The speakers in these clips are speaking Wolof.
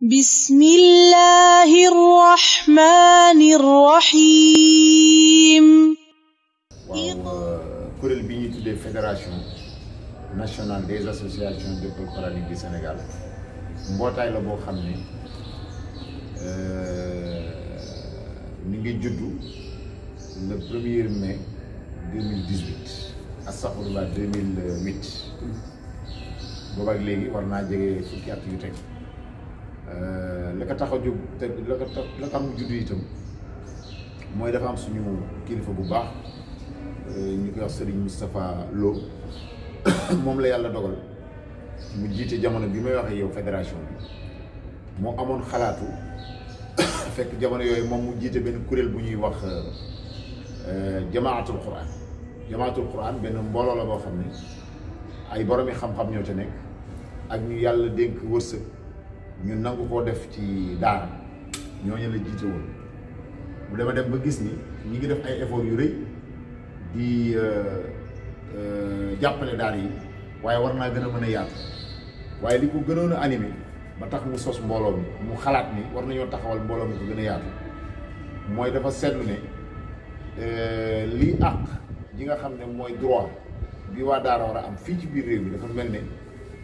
بسم الله الرحمن الرحيم. kuréel bi ñuy tuddee fédération nationale des associations d'école coranique du Sénégal mbootaay la boo xam ne mi ngi juddu le 1er mai 2018 astaghfirullah 2008 boobu ak léegi war naa jege fukki at yu teg la ko tax a jóg te la ko tax mu juddu itam mooy dafa am suñu kilifa bu baax ñu koy wax Serigne Moustapha Lo moom la yàlla dogal mu jiite jamono bi may waxee yow fédération bi moo amoon xalaatu fekk jamono yooyu moom mu jiite benn kuréel bu ñuy wax jamaatul Quran benn mbooloo la boo xam ne ay boromi xam-xam ñoo ca nekk ak ñu yàlla dénk wërsëg ñu nangu koo def ci daara ñooñu la jiite woon mu dema dem ba gis ni ñi ngi def ay effort yu rëy di jàppale daara yi waaye war naa gën a mën a yaatu waaye li ko gënoon a animé ba tax mu sos mbooloo mi mu xalaat ni war nañoo taxawal mbooloo mi ko gën a yaatu mooy dafa seetlu ne lii àq ji nga xam ne mooy droit bi waa daara war a am fii ci biir réew mi dafa mel ne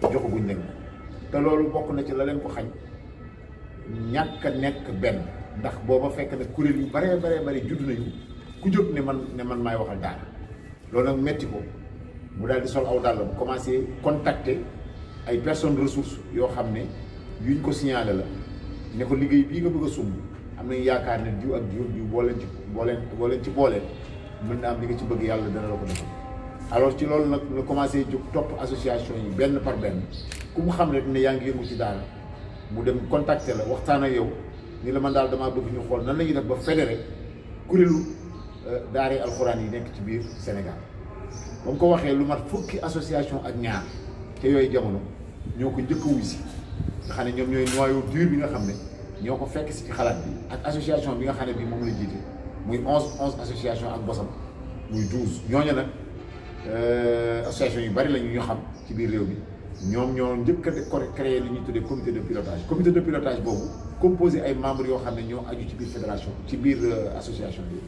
joxaguñ leen te loolu bokk na ci la leen ko xañ ñàkk a nekk benn ndax booba fekk na kuréel yu bare judd nañu ku jóg ne man maay waxal daara loolu nag metti ko mu daal di sol aw dàllam commencé contacter ay personnes ressources yoo xam ne yuñ ko signalé la ne ko liggéey bii nga bëgg a sumb am nañ yaakaar ne diw ak diw boo leen ci booleen mën na am li nga ci bëgg yàlla dana la ko defal. alors ci loolu nag la commencé jóg topp association yi benn par benn ku mu xam ne dina yaa ngi yëngu ci daara mu dem contacter la waxtaan ak yow ni la man daal damaa bëgg ñu xool nan la ñuy def ba fédéré kuréelu daara alxuraan yi nekk ci biir Sénégal. ba mu ko waxee lu mat fukki association ak ñaar te yooyu jamono ñoo ko njëkk a wuy si nga xam ne ñoom ñooy noyau dur bi nga xam ne ñoo ko fekk si ci xalaat bi ak association bi nga xam ne bii moom la jiite muy 11 association ak bosam muy 12 ñooñu nag association yu bari la ñu xam ci biir réew mi ñoom ñoo njëkk a créé li ñuy tuddee comité de pilotage boobu composé ay membres yoo xam ne ñoo aju ci biir fédération ci biir association bi.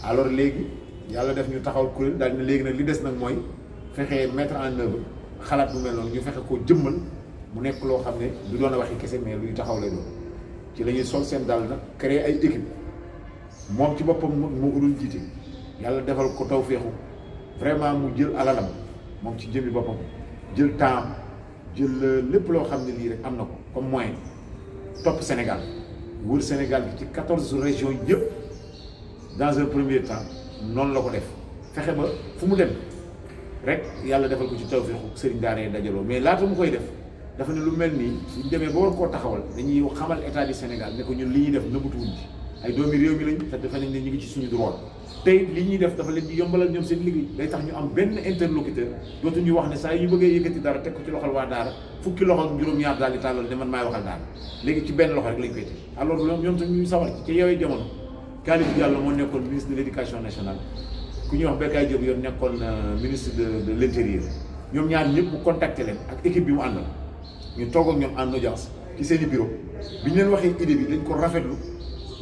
alors léegi yàlla def ñu taxawal kuréel daal ne léegi nag li des nag mooy fexe mettre en œuvre xalaat bu mel noonu ñu fexe koo jëmmal mu nekk loo xam ne du doon a waxi kese mais luy taxaw lay doon ci la ñuy sol seen daal nag créer ay équipe moom ci boppam moo ko doon jiite yàlla defal ko tawféexu vraiment mu jël alalam moom ci jëmmi boppam jël temps jël lépp loo xam ne lii rek am na ko comme moyen topp Sénégal wër Sénégal bi ci 14 régions yëpp dans un premier temps noonu la ko def fexe ba fu mu dem rek yàlla defal ko ci tawfeexu sëriñ daara yi dajaloo mais laata mu koy def dafa ne lu mel nii suñ demee ba war koo taxawal dañuy xamal état du Sénégal ne ko ñun li ñuy def nëbbatuwuñ ci ay doomi réew mi lañ te defe nañ ne ñu ngi ci suñu droit tey li ñuy def dafa leen di yombalal ñoom seen liggéey day tax ñu am benn interlocuteur dootuñu wax ne saa yu ñu bëggee yëkkati dara teg ko ci loxol waa daara fukki loxo ak juróom-ñaar daal di tàllal ne man maay waxal daara léegi ci benn loxo rek lañ koy teg alors ñoom tam ñu sawar ci yooyu jamono Kalidou Diallo moo nekkoon ministre de l'éducation nationale ku ñuy wax Bekay Diop yoon nekkoon ministre de l'intérieur ñoom ñaar ñëpp mu contacté leen ak équipe bi mu àndal ñu toog ak ñoom en audience ci seen i bureau bi ñu leen waxee idée bi dañ ko rafetlu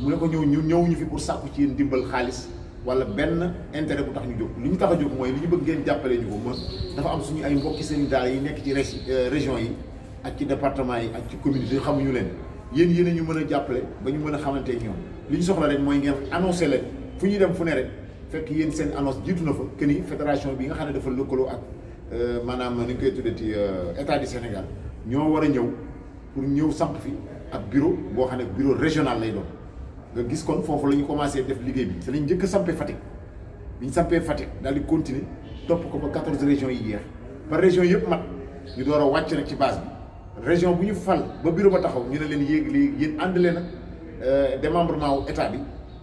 mu ne ko ñëwuñu fi pour sàkku ci yéen dimbal xaalis wala benn intérêt bu tax ñu jóg li ñu tax a jóg mooy li ñu bëgg ngeen jàppale ñu ko mën dafa am suñu ay mbokki sëriñ daara yi nekk ci région yi ak ci département yi ak ci communauté yi xamuñu leen yéen ñu mën a jàppale ba ñu mën a xamante ñoom li ñu soxla rek mooy ngeen annoncé leen fu ñuy dem fu ne rek fekk yéen seen annonce jiitu na fa que ni fédération bi nga xam ne dafa lëkkaloo ak maanaam ni ñu koy tuddee ci état du Sénégal ñoo war a ñëw pour ñëw samp fi ak bureau boo xam ne bureau régional lay doon nga gis kon foofu la ñu commencé def liggéey bi te lañ njëkk a sampee Fatick bi ñu sampee Fatick daal di continuer topp ko ba 14 régions yi jeex ba région yëpp mat ñu door a wàcc nag ci base bi région bu ñu fal ba bureau ba taxaw ñu ne leen yéeg léegi yéen ànd leen ak démembrement wu état bi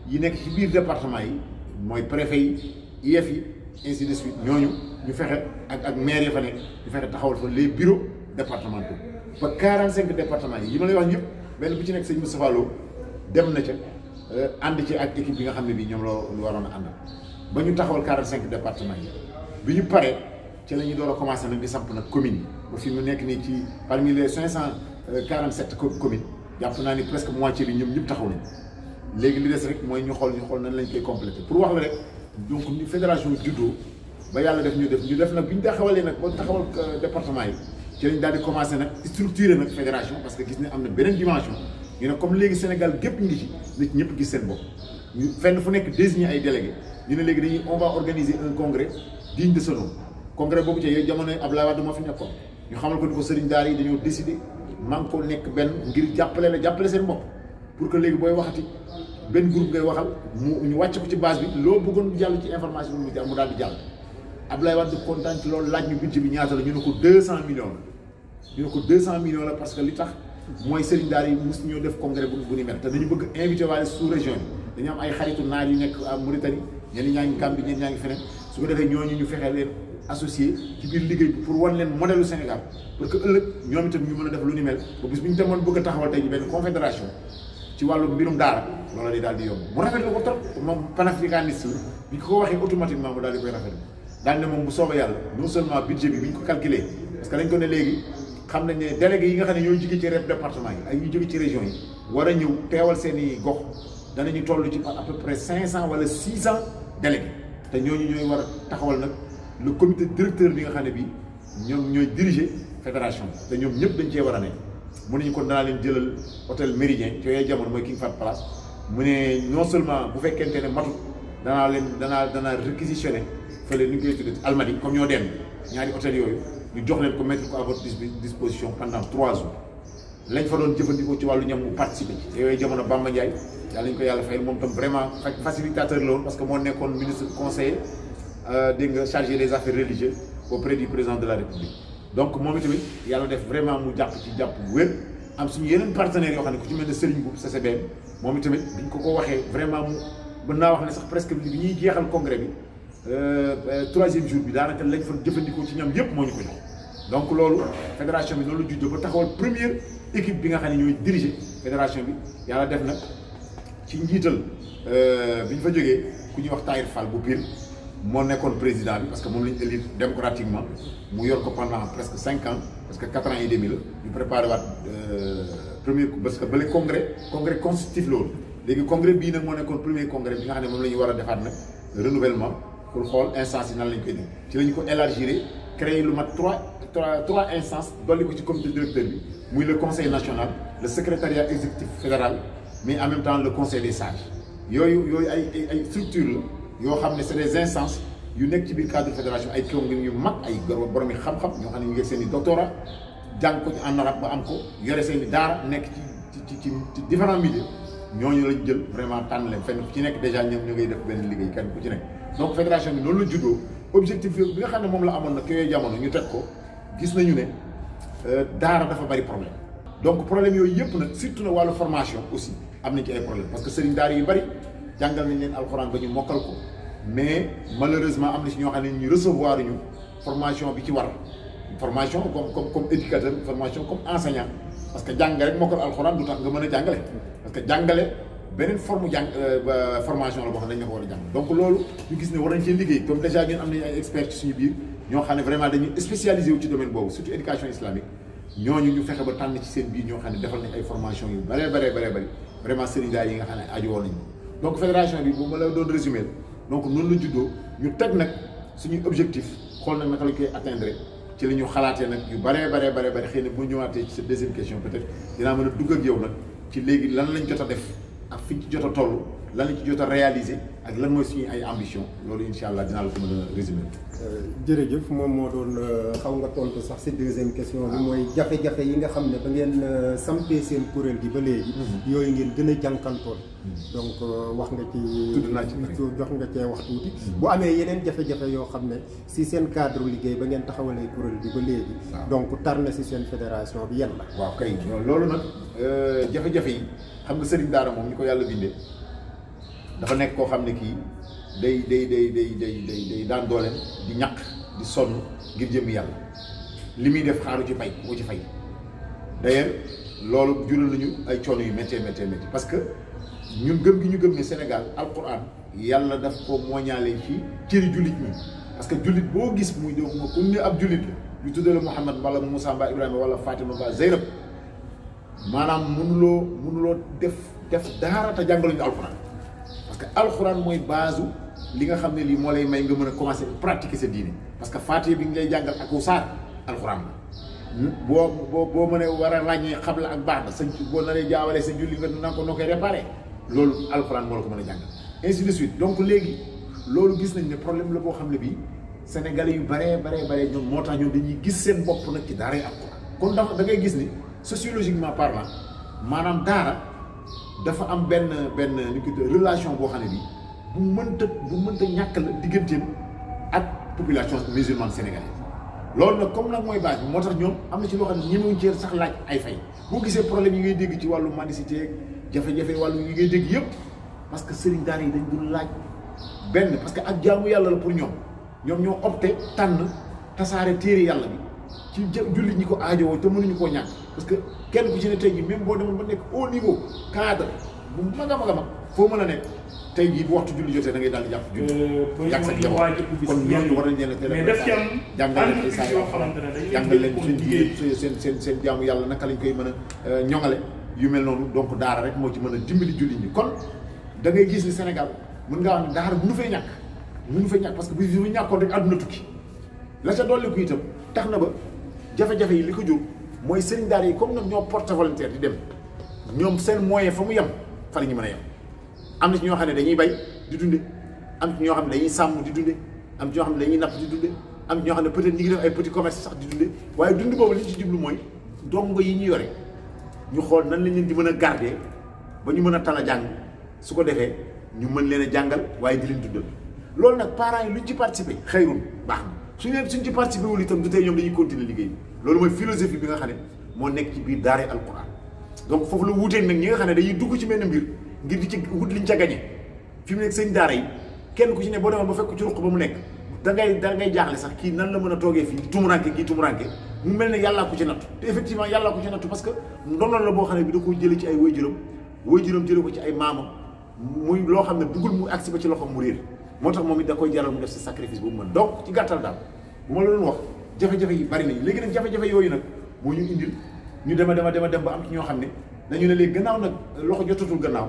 yi nekk ci biir département yi mooy préfet yi IEF yi ainsi de suite ñooñu ñu fexe ak maire yi fa nekk ñu fexe taxawal fa les bureaux départementaux ba 45 départements yi ma lay wax ñëpp benn bu ci nekk sëñ Moustapha Lo dem na ca ànd ci ak équipe bi nga xam ne bii ñoom lu waroon a àndal ba ñu taxawal 45 départements yi bi ñu paree ci la ñu door a commencé nag di samp nag communes yi ba fi mu nekk nii ci parmi les 547 communes jàpp naa ni presque moitié bi ñoom ñëpp taxaw nañ léegi li des rek mooy ñu xool nan lañ koy complété pour wax la rek donc ni fédération juddoo ba yàlla def ñu def nag bi ñu taxawalee nag ba taxawal département yi ci lañ daal di commencé nag structuré nag fédération parce que gis ne am na beneen dimension ñu ne comme léegi Sénégal gépp ñu ngi ci nit ñëpp gis seen bopp ñu fenn fu nekk désigné ay délégués ñu ne léegi dañuy on va organiser un congrès digne de ce nom congrès boobu ci yooyu jamono Abdoulaye Wade moo fi nekkoon ñu xamal ko ni ko sëriñ daara yi dañoo décidé man ko nekk benn ngir jàppale seen bopp pour que léegi booy waxati benn groupe ngay waxal ñu wàcc ko ci base bi loo bëggoon jàll ci information bi mu daal di jàll Abdoulaye Wade kontaan ci loolu laaj ñu budget bi ñaata la ñu ne ko 200 millions la ñu ne ko 200 millions la parce que li tax mooy sëriñ daara yi mos ñoo def congrès bu ni mel te dañu bëgg invité waale sous région yi dañu am ay xaritu naar yu nekk à Mauritanie ñenn ñaa ngi Gambie ñenn ñaa ngi feneen su ko defee ñooñu ñu fexe leen associé ci biir liggéey bi pour wan leen modèle Sénégal pour que ëllëg ñoom itam ñu mën a def lu ni mel ba bis bu ñu demoon bëgg a taxawal tey ji benn confédération ci wàllu mbirum daara loola day daal di yomb mu rafetlu ko trop moom panafricaniste bi ñu ko waxee automatiquement mu daal di koy rafetlu daal ne moom bu soobee yàlla non seulement budget bi ñu ko calculé parce que dañ ko ne léegi xam nañ ne délégués yi nga xam ne ñoo jóge ci département yi ak ñu jóge ci région yi war a ñëw teewal seen i gox danañu toll ci à peu près 500 wala 600 délégués te ñooñu ñooy war a taxawal nag le comité directeur bi nga xam ne bii ñoom ñooy diriger fédération bi te ñoom ñëpp dañ cee war a nekk mu ne ñu kon danaa leen jëlal hôtel Méridien ci yooyu jamono mooy King Fahd Palace mu ne non seulement bu fekkente ne matut danaa réquisitionné fële ni ñu koy tuddee Almadies comme ñoo den ñaari hôtel yooyu ñu jox leen ko mettre ko à votre disposition pendant 3 jours lañ fa doon jëfandikoo ci wàllu ñam mu participé ci te yooyu jamono Bamba Ndiaye yàlla ñu ko yàlla fayal moom tam vraiment facilitateur la woon parce que moo nekkoon ministre conseiller dégg nga chargé des affaires religieuses auprès du président de la République donc moom itamit yàlla def vraiment mu jàpp ci jàpp bu wér am suñu yeneen partenaires yoo xam ne ku ci mel ne Serigne Boub CCBM moom itamit biñ ko waxee vraiment mu mën naa wax ne sax presque bi ñuy jeexal congrès bi 3e jour bi daanaka lañ fa jëfandikoo ci ñam yëpp moo ñu ko jox donc loolu fédération bi loolu la juddoo ba taxawal première équipe bi nga xam ne ñooy diriger fédération bi yàlla def nag ci njiital bi ñu fa jógee ku ñuy wax Tahir Fall bu Pire moo nekkoon président bi parce que moom la ñu élire démocratiquement mu yor ko pendant presque 5 ans parce que 4 ans et demi la ñu préparé waat premier parce que bële congrès constitutif la woon léegi congrès bii nag moo nekkoon premier congrès bi nga xam ne moom la ñu war a defaat nag renouvellement pour xool instance yi nan lañ koy def ci la ñu ko élargir créer lu mat trois instances dolli ko ci comité directeur bi muy le conseil national le secrétariat exécutif fédéral mais en même temps le conseil des sages yooyu ay structure la yoo xam ne c'est des instances yu nekk ci biir cadre fédération ay kii yu mag ay borom yi xam-xam ñoo xam ne ñu ngi seen i doctorat jàng ko en arabe ba am ko yore seen i daara nekk ci différents milieux ñooñu lañ jël vraiment tànn leen fenn ci nekk déjà ñoom ñu ngay def benn liggéey kenn ku ci nekk donc fédération bi noonu la juddoo objectif bi nga xam ne moom la amoon nag yooyu jamono ñu teg ko gis nañu ne daara dafa bari problème donc problème yooyu yëpp nag surtout na wàllu formation aussi am nañ ci ay problème parce que sëriñ daara yu bari jàngal nañ leen alxuraan ba ñu mokkal ko mais malheureusement am na ci ñoo xam ne ñu recevoir ñu formation bi ci war formation comme éducateur formation comme enseignant parce que jàng rek mokkal alxuraan du tax nga mën a jàngale parce que jàngale beneen forme formation la boo xam ne dañ nga ko war a jàng donc loolu ñu gis ne war nañ cee liggéey comme déjà ñun am nañu ay experts ci suñu biir ñoo xam ne vraiment dañuy spécialisé wu ci domaine boobu surtout éducation islamique ñooñu ñu fexe ba tànn ci seen biir ñoo xam ne defal nañ ay formation yu bëree vraiment sëriñ daara yi nga xam ne aju woon nañu donc fédération bi bu ma la doon résumé donc noonu la juddoo ñu teg nag suñuy objectif xool nag naka lañ koy atteindre ci la ñu xalaatee nag yu bëree xëy na bu ñëwaatee ci sa deuxième question peut-être dinaa mën a dugg ak yow nag ci léegi lan lañ jot a def ak fiñ ci jot a toll lan lañ ci jot a réaliser ak lan mooy suñu ay ambition loolu incha allah dinaa la ko mën a résumer. jërëjëf moom moo doon xaw nga tontu sax si deuxième question bi mooy jafe-jafe yi nga xam ne ba ngeen sampee seen kuréel gi ba léegi. yooyu ngeen gën a jànkantoon. donc wax nga ci. tudd naa ci jox nga cee wax tuuti. bu amee yeneen jafe-jafe yoo xam ne si seen cadre liggéey ba ngeen taxawalee kuréel gi ba léegi. donc tar na si seen fédération bi yan la. waaw kay loolu nag jafe-jafe yi xam nga sëriñ daara moom ñu ko yàlla bindee dafa nekk koo xam ne kii. day daan dooleem di ñaq di sonn ngir jëm yàlla li muy def xaaru ci fay moo ci fay d'ailleurs loolu jural nañu ay coono yu méttee parce que ñun gëm gi ñu gëm ne Sénégal alquran yàlla daf ko mooñaale ci cëri jullit ñi parce que jullit boo gis muy ku ne ab jullit la ñu tuddee la Mouhamad wala Moussa Mba Ibrahima wala Fatima Ba Zeynab maanaam mënuloo def daara te jàngaluñu alxuraan parce que alxuraan mooy base li nga xam ne lii moo lay may nga mën a commencer pratiquer sa diine parce que Faatiha bi nga lay jàngal ak saar alxuraan la boo mënee war a ràññee xam la ak baax na sa boo naree jaawalee sa julli nga nanga ko noo koy réparé loolu alxuraan moo la ko mën a jàngal ainsi de suite donc léegi loolu gis nañ ne problème la boo xam ne bii sénégalais yu baree ñoom moo tax ñoom dañuy gis seen bopp nag ci daaray alxuraan kon da ngay gis ni sociologiquement parlant maanaam daara dafa am benn ni ko relation boo xam ne bii bu mënta ñàkk la digganteem ak population musulmane sénégalaise loolu nag comme nag mooy base bi moo tax ñoom am na ci loo xam ne ñemewuñ ci sax laaj ay fay boo gisee problème yi ngay dégg ci wàllu mendicité jafe-jafe wàllu yi ngay dégg yëpp parce que sëriñ daara yi dañ dul laaj benn parce que ak jaamu yàlla la pour ñoom ñoo opté tànn tasaare téere yàlla bi ci jullit ñi ko aajowoo te mënuñu koo ñàkk parce que kenn ku ci ne tey jii même boo demoon ba nekk au niveau cadre bu mag a mag foo mën a nekk tey jii bu waxtu julli jotee da ngay daal di jàpp julli yàgg sa njaboot kon ñooñu war nañ leen a teel jàngal leen saa yoo jàngal leen seen jaamu yàlla naka lañ koy mën a ñoŋale yu mel noonu donc daara rek moo ci mën a dimbali jullit ñi kon da ngay gis ni Sénégal mën ngaa wax ne daara mënu fay ñàkk parce que bu ñu ñàkkoon rek àdduna tukki la ca dolli ko itam tax na ba jafe-jafe yi li ko jur mooy sëriñ daara yi comme nag ñoo porte volontaire di dem ñoom seen moyen fa mu yem fa la ñu mën a yem am na ci ñoo xam ne dañuy bay di dunde am ci ñoo xam ne dañuy sàmm di dunde am ci ñoo xam ne dañuy napp di dunde am ci ñoo xam ne peut-être ñi ngi def ay petit commerce sax di dunde waaye dund boobu li ñu ci jublu mooy dongo yi ñu yore ñu xool nan lañ leen di mën a garder ba ñu mën a tala jàng su ko defee ñu mën leen a jàngal waaye di leen dundal loolu nag parents yi luñ ci participer xëyrun baax na suñ ci participer wul itam du tey ñoom dañuy continuer liggéey bi loolu mooy philosophie bi nga xam ne moo nekk ci biir daara alquran donc foofu la wuuteeg nag ñi nga xam ne dañuy dugg ci benn mbir ngir di ci wut liñ ca gañe fi mu nekk sëñ daara yi kenn ku ci ne boo demoon ba fekk ci ruq ba mu nekk da ngay jaaxle sax kii nan la mën a toogee fii tumuranke kii tumuranke mu mel ne yàllaa ko ci nattu te effectivement yàllaa ko ci nattu parce que ndonal la boo xam ne bi da ko jële ci ay waajuram jële ko ci ay maamam muy loo xam ne bëggul mu agsi ba ci loxoom mu réer moo tax moom it da koy jaral mu def si sacrifice boobu mën donc ci gàttal daal bu ma la doon wax jafe-jafe yi bari nañu léegi nag jafe-jafe yooyu nag moo ñu indil ñu dem ba am ci ñoo xam ne dañu ne léegi gannaaw nag loxo jotatul gannaaw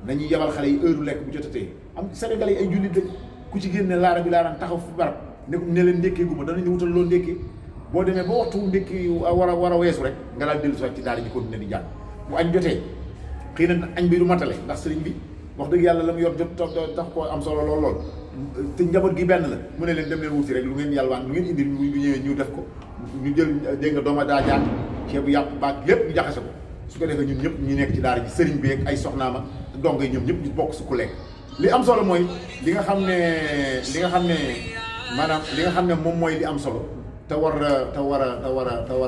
nañuy yabal xale yi heure lekk bu jotatee am Sénégal yi ay jullit dëkk ku ci génne laara bi laaraan taxaw fi barab ne leen ndékkee guma danañu wutal loo ndékkee boo demee ba waxtu ndékki war a weesu rek nga daal dellu soit ci daara ji continuer di jàng bu añ jotee xëy na añ bi du matale ndax sëriñ bi wax dëgg yàlla la mu yor jot tax koo am solo lool te njaboot gi benn la mu ne leen dem leen wuti rek lu ngeen yàlwaan lu ngeen indi bu ñëwee ñu def ko ñu jël dégg nga dooma daa jaat ceebu yàpp baag lépp ñu jaxase ko su ko defee ñun ñëpp ñu nekk ci daara ji sëriñ bi ak ay soxnaama dongo yi ñoom ñëpp ñu bokk su ku lekk li am solo mooy li nga xam ne maanaam li nga xam ne moom mooy li am solo te war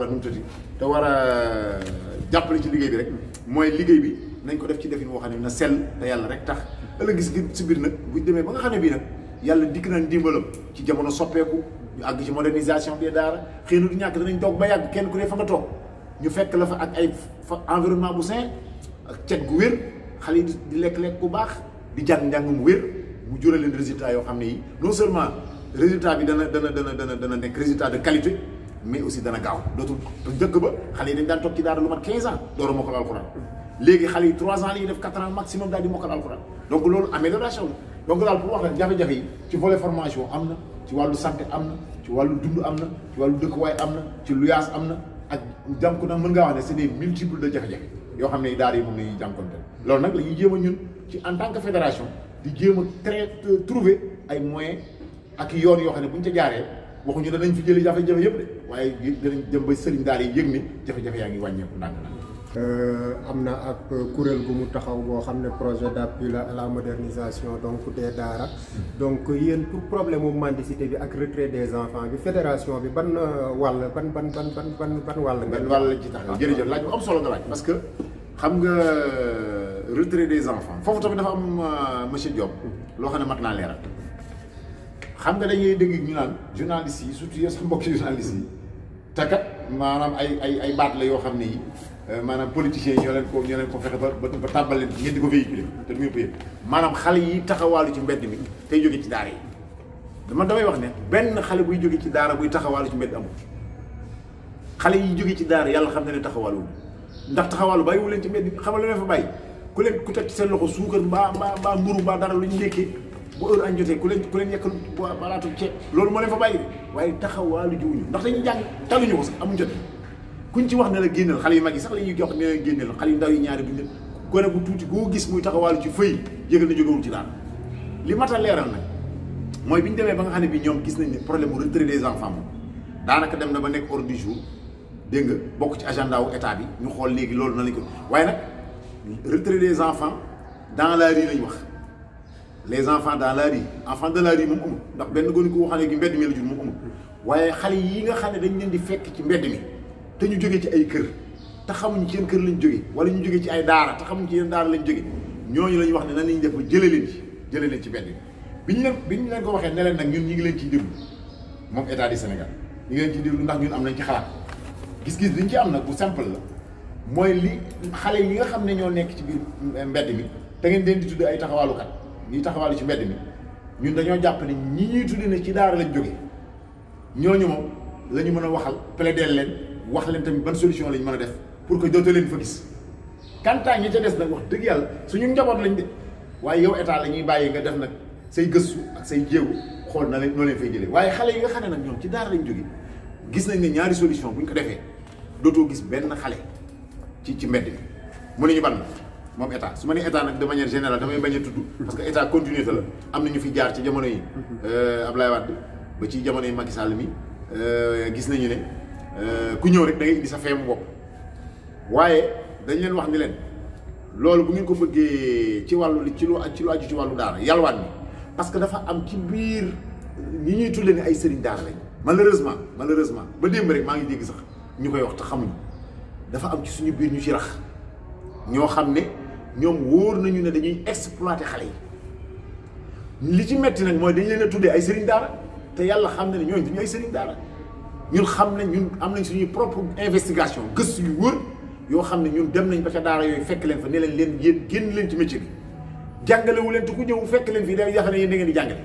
a numtati te war a jàppale ci liggéey bi rek mooy liggéey bi nañ ko def ci defin woo xam ne na sell te yàlla rek tax ëllëg gis si biir nag buñ demee ba nga xam ne bii nag yàlla dikk na ndimbalam ci jamono soppeeku ñu àgg ci modernisation des daara xëy na du ñàkk danañ toog ba yàgg kenn ku ne fa nga toog ñu fekk la fa ak ay environnement bu sain ak cet gu wér xale yi di lekk-lekk bu baax di njàng mu wér mu jural leen résultat yoo xam ne yi non seulement résultat bi dana nekk résultat de qualité mais aussi dana gaaw dootul njëkk ba xale yi dañ daan toog ci daara lu mat 15 ans door a mokkal alxuraan léegi xale yi 3 ans la ñuy def 4 ans maximum daal di mokkal alxuraan donc loolu amélioration la donc daal pour wax la jafe-jafe yi ci volet formation am na ci wàllu santé am na ci wàllu dund am na ci wàllu dëkkuwaay am na ci luyaas am na ak jànku nag mën ngaa wax ne c'est des multiples de jafe-jafe yoo xam ne daara yi moom la ñuy jànkoonte loolu nag la ñuy jéem a ñun ci en tant que fédération di jéem a trouver ay moyens ak yoon yoo xam ne bu ñu ca jaaree waxuñu danañ fi jëlee jafe-jafe yëpp de waaye danañ dem ba sëriñ daara yi yëg ne jafe-jafe yaa ngi wàññeeku ndànk-ndànk. am na ak kuréel gu mu taxaw boo xam ne projet d'appui à la modernisation donc des daara donc yéen pour problème mu mendicité bi ak retrait des enfants bi fédération bi ban wàll ban wàll lañ ci taxaw jërëjëf laaj bu am solo nga laaj parce que xam nga retrait des enfants foofu tamit dafa am monsieur Diop loo xam ne mat naa leeral xam nga dañuy dégg ñu naan journalistes yi surtout yow sax mbokki journalistes yi te kat maanaam ay baat la yoo xam ne yi maanaam politiciens yi ñoo leen ko fexe ba tàbbal leen ngeen di ko véhiculer te du ngeen ko yëg maanaam xale yi taxawaalu ci mbedd mi tey jóge ci daara yi damay wax ne benn xale buy jóge ci daara buy taxawaalu ci mbedd amul xale yi jóge ci daara yàlla xam na ne taxawaalu ndax taxawaalu bàyyiwu leen ci mbedd bi xamal leen fa bàyyi ku teg ci seen loxo suukar mbaa mburu mbaa dara lu ñu ndékkee bu heure añ jotee ku leen yekkal balaatu ceeb loolu moo leen fa bàyyi de waaye taxawaalu jiwuñu ndax dañuy jàng taluñu ko sax amuñ jot kuñ ci wax ne la génnal xale yu mag yi sax la ñuy jox ne la génnal xale yu ndaw yi ñaari buñ gone bu tuuti boo gis muy taxawaalu ci fëy yëgal na jógewul ci daal li mat a leeral nag mooy bi ñu demee ba nga xam ne bi ñoom gis nañ ne problème mu retrait des enfants moom daanaka dem na ba nekk ordre du jour dégg nga bokk ci agenda wu état bi ñu xool léegi loolu na lañ ko waaye nag retrait des enfants dans la rue lañ wax les enfants dans la rue enfants de la rue moom amul ndax benn gone ko xam ne gi mbedd mi la jur moom amul waaye xale yi nga xam ne dañ leen di fekk ci mbedd mi te ñu jógee ci ay kër te xamuñ ci seen kër lañ jógee wala ñu jógee ci ay daara te xamuñ ci yenn daara lañ jógee ñooñu la ñu wax ne nan lañ def ba jëlee leen ci mbedd mi bi ñu leen ko waxee ne leen nag ñun ñi ngi leen ciy déglu moom état du Sénégal ñu ngi leen ciy déglu ndax ñun am nañ ci xalaat gis-gis liñ ci am nag bu simple la mooy li xale yi nga xam ne ñoo nekk ci biir mbedd mi te ngeen leen di tudd ay taxawaalukat ñuy taxawaalu ci mbedd mi ñun dañoo jàpp ne ñi ñuy tudd ne ci daara lañ jógee ñooñu moom la ñu mën a waxal plaider leen wax leen tamit ban solution lañ mën a def pour que dootoo leen fa gis kantaa ñi ca des nag wax dëgg yàlla suñu njaboot lañ de waaye yow état la ñuy bàyyi nga def nag say gëstu ak say jéego xool na leen noo leen fay jëlee waaye xale yi nga xam ne nag ñoom ci daara lañ jógee gis nañ ne ñaari solution bu ñu ko defee dootoo gis benn xale ci mbedd mi mu ne ñu ban la moom état su ma nee état nag de manière générale damay bañ a tudd parce que état continuité la am na ñu fi jaar ci jamono yi Abdoulaye Wade ba ci jamono yi Macky Sall mi gis nañu ne ku ñëw rek da ngay indi sa feemu bopp waaye dañ leen wax ni leen loolu bu ngeen ko bëggee ci wàllu ci lu aju ci wàllu daara yalwaan bi parce que dafa am ci biir ñi ñuy tuddee ne ay sëriñ daara lañ malheureusement ba démb rek maa ngi dégg sax ñu koy wax te xamuñu dafa am ci suñu biir ñu ci rax ñoo xam ne ñoom wóor nañu ne dañuy exploiter xale yi li ci metti nag mooy dañ leen a tuddee ay sëriñ daara te yàlla xam na ne ñooñu duñu ay sëriñ daara ñun xam nañ ñun am nañ suñuy propre investigation gëstu yu wër yoo xam ne ñun dem nañ ba ca daara yooyu fekk leen fa ne leen yéen génn leen ci métier bi jàngalewu leen te ku ñëw fekk leen fii day yaakaar ne yéen da ngeen di jàngale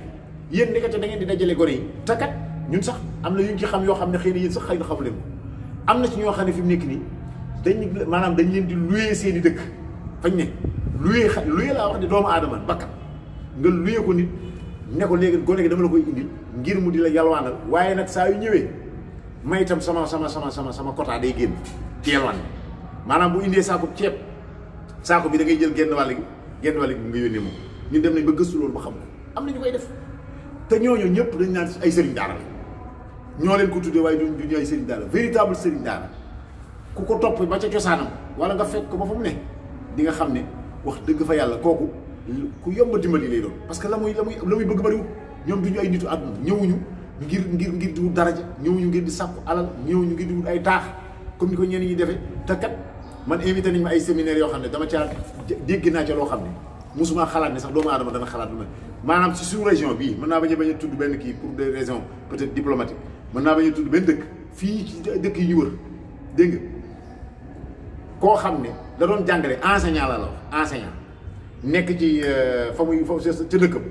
yéen nekkate da ngeen di dajale gone yi te kat ñun sax am na yu ñu ci xam yoo xam ne xëy na yéen sax xëy na xamu leen ko am na ci ñoo xam ne fi mu nekk nii dañ leen di louer seen i dëkk fañ ne louer laa wax ne doomu aadama bakkan nga louer ko nit ne ko léegi gone gi dama la koy indil ngir mu di la yalwaanal waaye nag saa yu ñëwee may itam sama quota day génn ci yalwaan bi maanaam bu indee saako ceeb saako bi da ngay jël genn wàll gi nga yónnee moom ñun dem nañ ba gëstu loolu ba xam ko am na ñu koy def te ñooñu ñëpp dañ naan ay sëriñ daara la ñoo leen ko tuddee waaye duñu ay sëriñ daara véritable sëriñ daara ku ko topp ba ca cosaanam wala nga fekk ko ba fa mu ne di nga xam ne wax dëgg fa yàlla kooku ku yomb a dimbali lay doon parce que la muy bëgg bariwul ñoom duñu ay nitu àdduna ñëwuñu ngir di wut daraja ñëwuñu ngir di sàkku alal ñëwuñu ngir di wut ay taax comme ni ko ñenn ñi defee te kat man invité nañ ma ay séminaire yoo xam ne dama caa dégg naa ca loo xam ne musuma xalaat ne sax doomu aadama dana xalaat lu mel maanaam ci sous région bii mën naa bañ a tudd benn kii pour des raisons peut-être diplomatiques mën naa bañ a tudd benn dëkk fii ci dëkk yi ñu wër dégg nga koo xam ne da doon jàngale enseignant la wax enseignant nekk ci fa ca dëkkam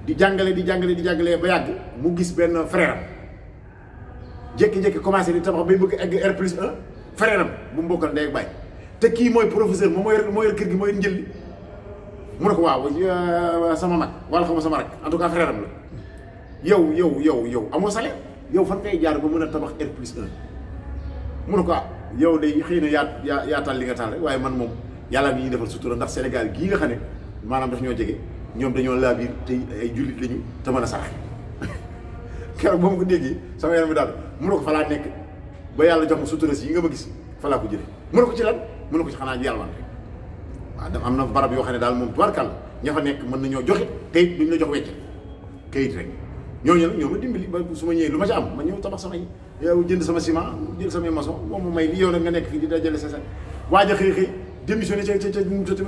di jàngale ba yàgg mu gis benn frère am jékki-jékki commencé di tabax bay bëgg egg R+1 frère am bu mu bokkal ndey ak baay te kii mooy professeur moom moo yor kër gi mooy njël li mu ne ko waaw sama mag wala xam sama rak en tout cas frère am la yow amoo salaire yow fan ngay jaar ba mën a tabax R+1 mu ne ko yow de xëy na yaa taal li nga taal rek waaye man moom yàlla ngi ñuy defal sutura ndax Sénégal gii nga xam ne maanaam daf ñoo jege ñoom dañoo laabiir te ay jullit lañu te mën a saraxe keroog ba mu ko déggee sama yaram bi daal mu ne ko fa laa nekk ba yàlla jox ma sutura si yi nga ma gis fa laa ko jëlee mu ne ko ci lan mu ne ko ci xanaa yàlwaan rek waaw da am na barab yoo xam ne daal moom tubarkàlla ña fa nekk mën nañoo joxe kayit duñ la jox wecc kayit rek ñooñu nag ñoo ma dimbali ba su ma ñëwee lu ma ci am ma ñëw tabax samay yow jënd sama ciment jël samay maçon moom ma may li yow nag nga nekk fii di dajale sa waaj a xëy démissionné ca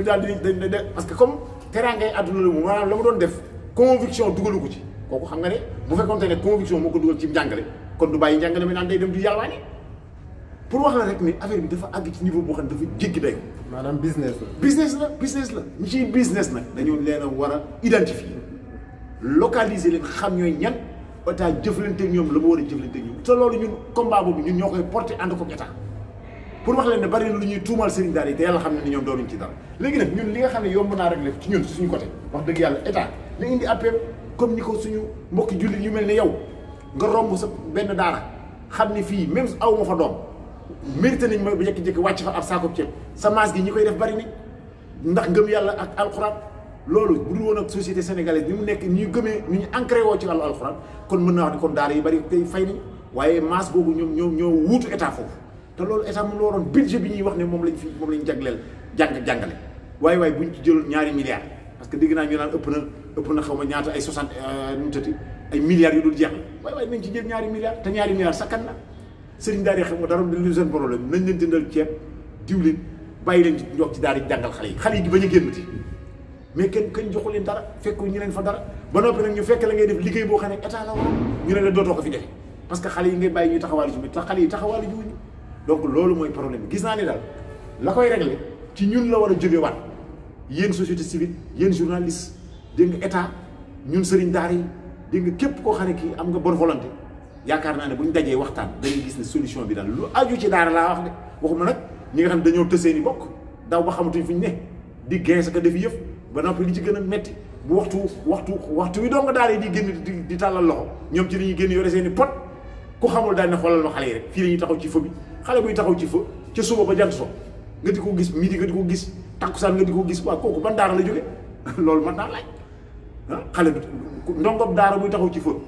daal di parce que comme teraangay àdduna la moom maanaam la mu doon def conviction dugalu ko ci kooku xam nga ne bu fekkoonte ne conviction moo ko dugal ci njàngale kon du bàyyi njàngale mi naan day dem di yàlwaani pour wax la rek ni affaire bi dafa àgg ci niveau boo xam ne dafa jéggi day maanaam business la ñi ciy business nag dañoo leen a war a identifier localiser leen xam ñooy ñan état jëflante ak ñoom la ma war a jëflante ak ñoom te loolu ñun combat boobu ñun ñoo koy porter ànd ko état pour wax leen ne bari na lu ñuy tuumal sëriñ daara yi te yàlla xam ne ni ñoom doonuñ ci dara léegi nag ñun li nga xam ne yomb naa régler ci ñun suñu côté wax dëgg yàlla état na indi appel comme ni ko suñu mbokki jullit yu mel ne yow nga romb sa benn daara xam ni fii même aw ma fa doom mérité nañ ma ba jékki-jékki wàcc fa ab saako ceeb sa maas gi ñi koy def bari ni ndax ngëm yàlla ak alxuraan loolu bu dul woon ak société sénégalaise ni mu nekk ni ñu gëmee ni ñu ancré woo ci wàllu alxuraan kon mën naa wax ni kon daara yi bari tey fay nañu waaye maas googu ñoo wuutu état foofu te loolu état moom la waroon budget bi ñuy wax ne moom lañ jagleel jàngale waaye buñ ci jëloon ñaari milliards parce que dégg naa ñu naan ëpp na xaw ma ñaata ay 60 ay milliards yu dul jeex la waaye nañ ci jël ñaari milliards te ñaari milliards sakkan na sëriñ daara yi xam nga dara lu seen problème nañ leen jëndal ceeb diwlin bàyyi leen ci ñoog ci daara yi jàngal xale yi bañ a génnati mais kenn joxu leen dara fekk ñu leen fa dara ba noppi nag ñu fekk la ngay def liggéey boo xam ne état la waroon ñu ne la dootoo ko fi defe parce que xale yi ngay bàyyi ñuy taxawaalu ci te xale yi taxawaalu jiwuñu donc loolu mooy problème bi gis naa ne daal la koy régler ci ñun la war a jóge waat yéen société civile yéen journaliste dégg nga état ñun sëriñ daara yi dégg nga képp koo xam ne kii am nga bonne volonté yaakaar naa ne bu ñu dajee waxtaan dañuy gis ne solution bi daal lu aju ci daara laa wax de waxuma nag ñi nga xam ne dañoo tësee ni bokk daw ba xamatuñ fi ñu ne di gees ka defi yëf ba noppi li ci gën a metti bu waxtu wi doo nga daara yi di génn di tàllal loxo ñoom ci lañuy génn yore seen i pot ku xamul daal ne xoolal ma xale yi rek fii la ñuy taxaw ci fo bi xale buy taxaw ci fo ca suba ba jant so nga di ko gis midi nga di ko gis takkusaan nga di ko gis waaw kooku ban daara la jóge loolu man naa laaj ah xale bi ndongob daara buy taxaw ci fo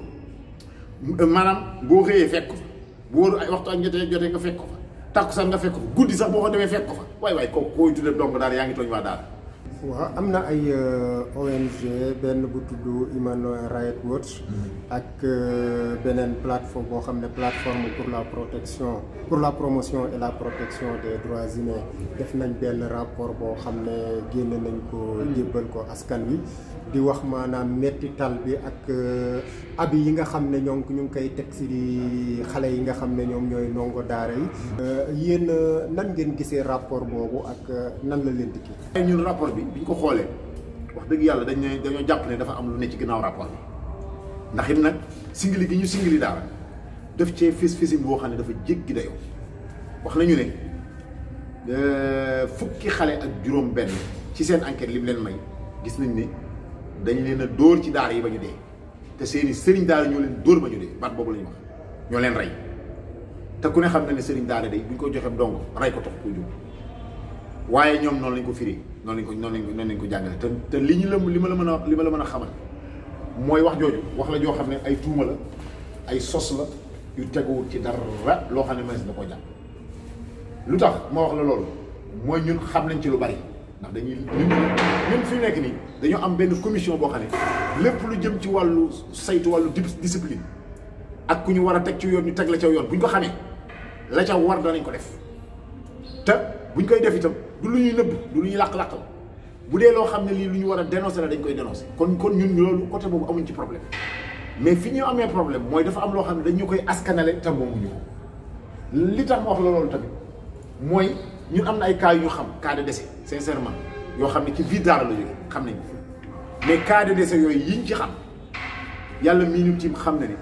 maanaam boo xëyee fekk ko fa bu wóoru ay waxtu ak jotee nga fekk ko fa takkusaan nga fekk ko fa guddi sax boo ko demee fekk ko fa waaye kooku koy tuddee ndongo daara yaa ngi tooñ waa daara. waaw am na ay ONG benn bu tudd Human Rights Watch ak beneen plateforme boo xam ne plateforme pour la promotion et la protection des droits humains def nañ benn rapport boo xam ne génne nañ ko jébbal ko askan wi di wax maanaam mettital bi ak abi yi nga xam ne ñoo ñu ngi koy teg si xale yi nga xam ne ñoom ñooy ndongo daara yi yéen nan ngeen gisee rapport boobu ak nan la leen dikkee. ñun rapport bi biñ ko xoolee wax dëgg yàlla dañoo jàpp ne dafa am lu ne ci ginnaaw rapport bi ndax it nag singili gi ñu singili daara def cee fés-fésim boo xam ne dafa jéggi dayoo wax nañu ne fukki xale ak juróom benn ci seen enquête li mu leen may gis nañ ne dañ leen a dóor ci daara yi ba ñu dee te seeni sëriñ daara ñoo leen dóor ba ñu dee baat boobu la ñu wax ñoo leen rey te ku ne xam na ne sëriñ daara day buñ ko joxee dong rey ko tax ko jóg waaye ñoom noonu lañ ko firi noonu lañ ko jàngale te li ma la mën a xamal mooy wax jooju wax la joo xam ne ay tuuma la ay sos la yu teguwul ci dara loo xam ne mënees na koo jàpp lu tax ma wax la loolu mooy ñun xam nañ ci lu bari ndax ñun fi nekk nii dañoo am benn commission boo xam ne lépp lu jëm ci wàllu saytu wàllu discipline ak ku ñu war a teg ci yoon ñu teg la ca yoon bu ñu ko xamee la ca war danañ ko def te buñ koy def itam du lu ñuy nëbb du lu ñuy làq-làqal bu dee loo xam ne lii lu ñu war a dénoncer la dañ koy dénoncer kon ñun loolu côté boobu amuñ ci problème mais fi ñu amee problème mooy dafa am loo xam ne dañu koy askanale te moomuñu ko li tax ma wax la loolu tamit mooy ñun am na ay cas yu ñu xam cas de décès sincèrement yoo xam ne ci biir daara la jógee xam nañ ko mais cas de décès yooyu yiñ ci xam yàlla mii ñu tiim xam na ne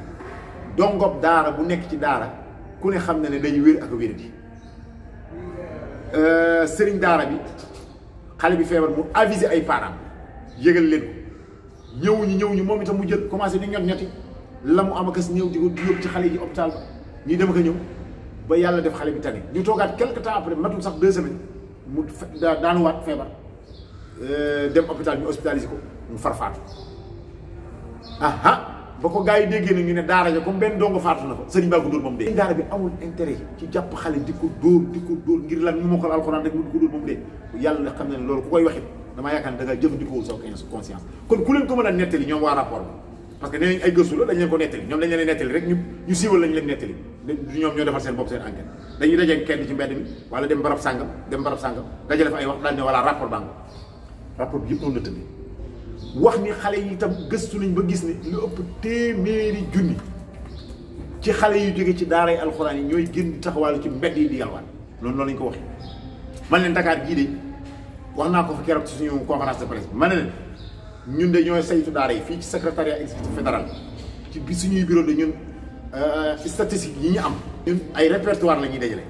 dongob daara bu nekk ci daara ku ne xam na ne day wér ak wér di sëriñ daara bi xale bi feebar mu avisé ay parents yëgal leen ko ñëwuñu moom itam mu jël commencé di ñetti la mu am ak as ñëw di ko yóbbu ci xale yi ci hôpital ba ñuy dem ak a ñëw ba yàlla def xale bi tane ñu toogaat quelque temps après matul sax 2 semaines mu daanuwaat feebar dem hôpital ñu hospitalisé ko mu farfaatu ba ko gars yi déggee na ñu ne daara ja comme benn dongo faatu na fa sëriñ baa ko dóor moom dee. daara bi amul intérêt ci jàpp xale di ko dóor ngir lan mu mokkal alxuraan rek mu di ko dóor moom dee yàlla xam ne loolu ku koy waxit damaa yaakaar ne da nga jëfandikoo sa conscience kon ku leen ko mën a nettali ñoom waa rapport bi parce que nee nañ ay gëstu la dañ leen ko nettali ñoom dañ leen nettali rek ñu siiwal lañ leen nettali ñoom ñoo defal seen bopp seen enquête dañuy daje kenn ci mbedd mi wala dem barab sàngam dajale fa ay wax daal ne voilà rapport baa rapport bi yëpp noonu la tëddee wax ni xale yi itam gëstu nañ ba gis ne lu ëpp téeméeri junni ci xale yu jóge ci daaray alxuraan yi ñooy génn di taxawaalu ci mbedd yi di yalwaan loolu lañ ko waxee man leen Dakar gii de wax naa ko fa keroog ci suñu conférence de presse ma ne leen ñun de ñooy saytu daara yi fii ci secrétariat exécutif fédéral ci suñuy bureau de ñun statistique yi ñu am ñun ay répertoire la ñuy dajale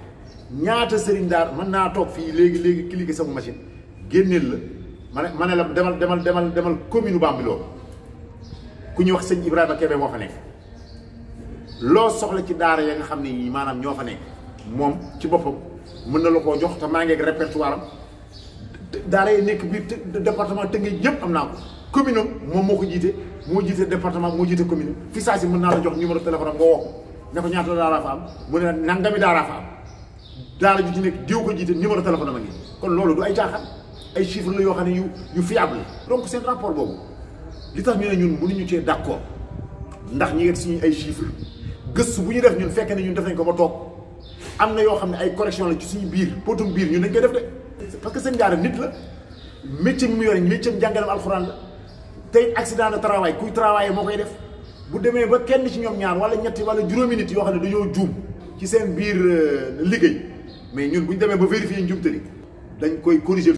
ñaata sëriñ daara mën naa toog fii léegi cliquer sama machine génneel la ma ne la demal commune Bambilor ku ñuy wax sëñ Ibrahima Kébé moo fa nekk loo soxla ci daara ya nga xam ne maanaam ñoo fa nekk moom ci boppam mën na la koo jox te maa ngi ak répertoire am daara yi nekk biir département Tëngéej yëpp am naa ko commune am moom moo ko jiite moo jiite département moo jiite commune fi saa si mën naa la jox numéro téléphone am nga woo ne ko ñaata daaraa fa am mu ne nangami daaraa fa am daara ju ci nekk diw ko jiite numéro téléphone am a ngi kon loolu du ay caaxaan ay chiffres la yoo xam ne yu fiable donc seen rapport boobu li tax ñu ne ñun mënuñu cee d'accord ndax ñi ngi suñu ay chiffres gëstu bu ñu def ñun fekk ne ñun def nañ ko ba toog am na yoo xam ne ay correction la ci suñu biir potum biir ñun dañ koy def de parce que seen jaara nit la métier mi mu yore métier njàngalam alxuraan la tey accident de travail kuy travailler moo koy def bu demee ba kenn ci ñoom ñaar wala ñetti wala juróomi nit yoo xam ne dañoo juum ci seen biir liggéey mais ñun bu ñu demee ba vérifier njuumte ni dañ koy corriger